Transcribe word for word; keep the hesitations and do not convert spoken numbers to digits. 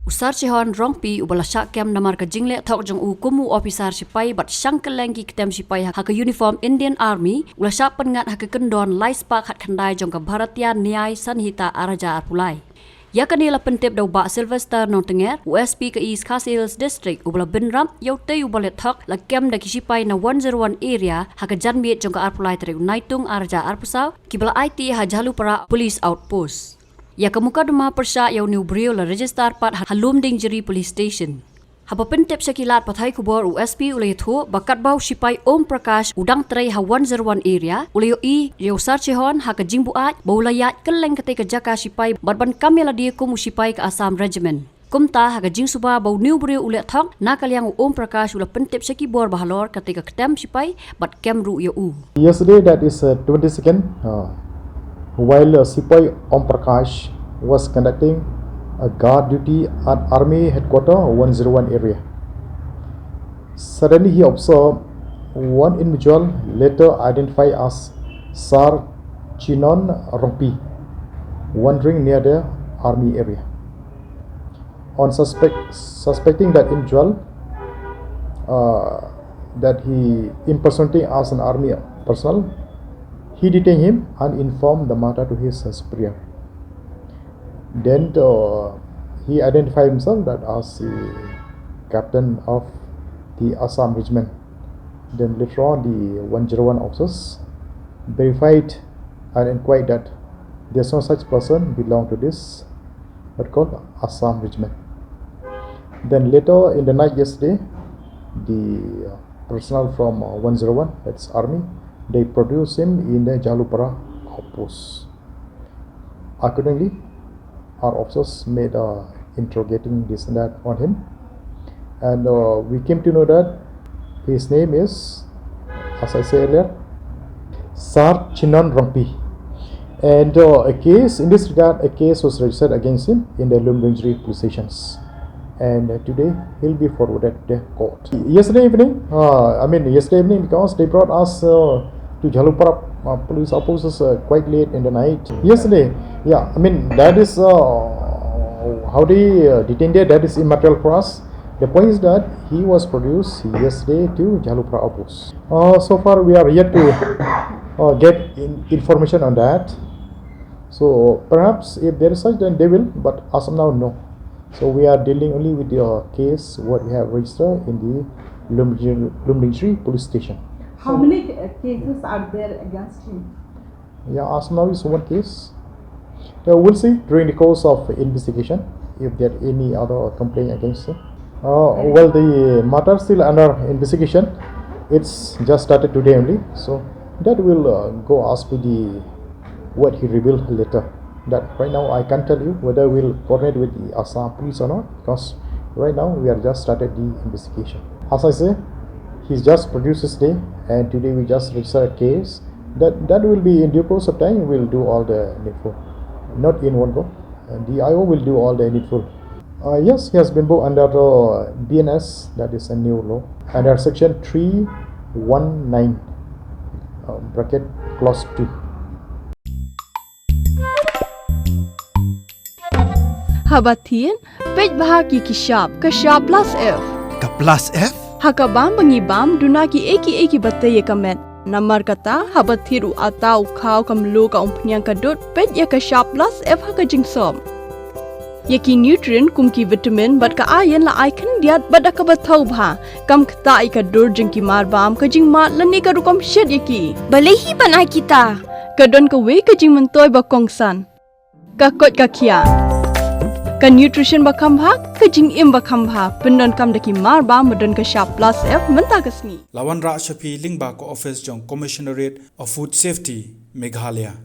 U Sar Chihon Rongpi uba la shah kem namar ka jingleh thok jong u kum u ophisar shipai bad shang kylleng ki ktem shipai ha ka uniform Indian Army, u la shah pynngat ha ka kyndon lai spah khatkhyndai jong ka Bharatiya Nyay Sanhita ar hajar arphew lai. Ïa kane la pyntip da u Bah Sylvester Nongtnger, u S P ka East Khasi Hills District, uba la bynrap ïa utei uba leh thok la kem da ki shipai na one zero one area ha ka janmiet jong ka arphew lai tarik u Naitung ar hajar arphew saw, kiba la aiti ha Jhalupara Police Outpost. Ïa ka mukotduma pyrshah ïa une u briew la register pat ha Lumdiengjri Police Station. Haba pyntip sha ki lad pathai khubor, u S P u la ïathuh ba katba u shipai Om Prakash u dang trei ha one zero one area, u la ïohi ïa u Sar Chihon ha ka jingbuaid ba u la ïaid kylleng katei ka jaka shipai bad ban kam ïalade kum u shipai ka Assam Regiment. Kumta ha ka jingsuba ba une u briew u leh thok, na ka liang u Om Prakash u la pyntip sha ki bor bahalor katei ka ktem shipai bad kem ruh ïa u. Yesterday, that is, uh, twenty-second, uh, while, uh, Sepoy Om Prakash was conducting a guard duty at Army Headquarter one zero one area, suddenly he observed one individual, later identified as Sar Chinon Rongpi, wandering near the army area. On suspect, suspecting that individual, uh, that he impersonating as an army personnel, he detained him and informed the matter to his, uh, superior. Then, uh, he identified himself that as the captain of the Assam Regiment. Then later on, the one zero one officers verified and inquired that there's no such person belong to this, what called, Assam Regiment. Then later in the night yesterday, the, uh, personnel from, uh, one zero one, that's army, they produced him in the Jhalupara outpost. Accordingly, our officers made a interrogating this and that on him, and, uh, we came to know that his name is, as I said earlier, Sar Chinon Rongpi. And, uh, a case, in this regard, a case was registered against him in the Lumdiengjri police stations. And, uh, today, he'll be forwarded to the court. Yesterday evening, uh, I mean, yesterday evening, because they brought us, uh, to Jhalupara, uh, police outpost, uh, quite late in the night. Yesterday, yeah, I mean, that is, uh, how they, uh, detained there, that is immaterial for us. The point is that he was produced yesterday to Jhalupara outpost. Uh, so far, we are yet to, uh, get in-, information on that. So perhaps if there is such, then they will, but as of now, no. So we are dealing only with the, uh, case what we have registered in the Lumdiengjri, Lumdiengjri police station. How many ca-, cases are there against him? Yeah, as of now is one case. Yeah, we'll see during the course of investigation if there are any other complaint against him. Uh, well, the matter still under investigation. It's just started today only, so that will, uh, go as per the what he revealed later. That right now I can't tell you whether we'll coordinate with the Assam police or not, because right now we are just started the investigation. As I say, he's just produced his name, and today we just register a case. That, that will be in due course of time. We'll do all the needful, not in one go. And the I O will do all the needful. Uh, yes, he has been booked under the B N S, that is a new law, under section three one nine, uh, bracket clause two. Haba thied, peit bha ki ki shap, ka shap plus F. Ka plus F? Ha ka bam ba ngi bam, duna ki ei ki ei ki ba tei ïa ka met. Namar kata, haba thied u atta, u khaw, ka mluh, ka umphniang, ka dud, peit ïa ka shap plus F ha ka jingsop. Ïa ki nutrient kum ki vitamin bad ka iron la ai khyndiat bad da kaba thaw bha. Kam ktah ïa ka dur jong ki marbam, ka jingmad lane ka rukom shet ïa ki. Balei hi ban ai kita? Ka don kawei ka jingmyntoi ba kongsan. Ka koit ka khiah. Ka nutrition ba kham bha, ka jingim ba kham bha. Pyndonkam da ki marbam ba don ka shap plus F mynta ka sngi. La wanrah sha phi lyngba ka office jong Commissionerate of Food Safety, Meghalaya.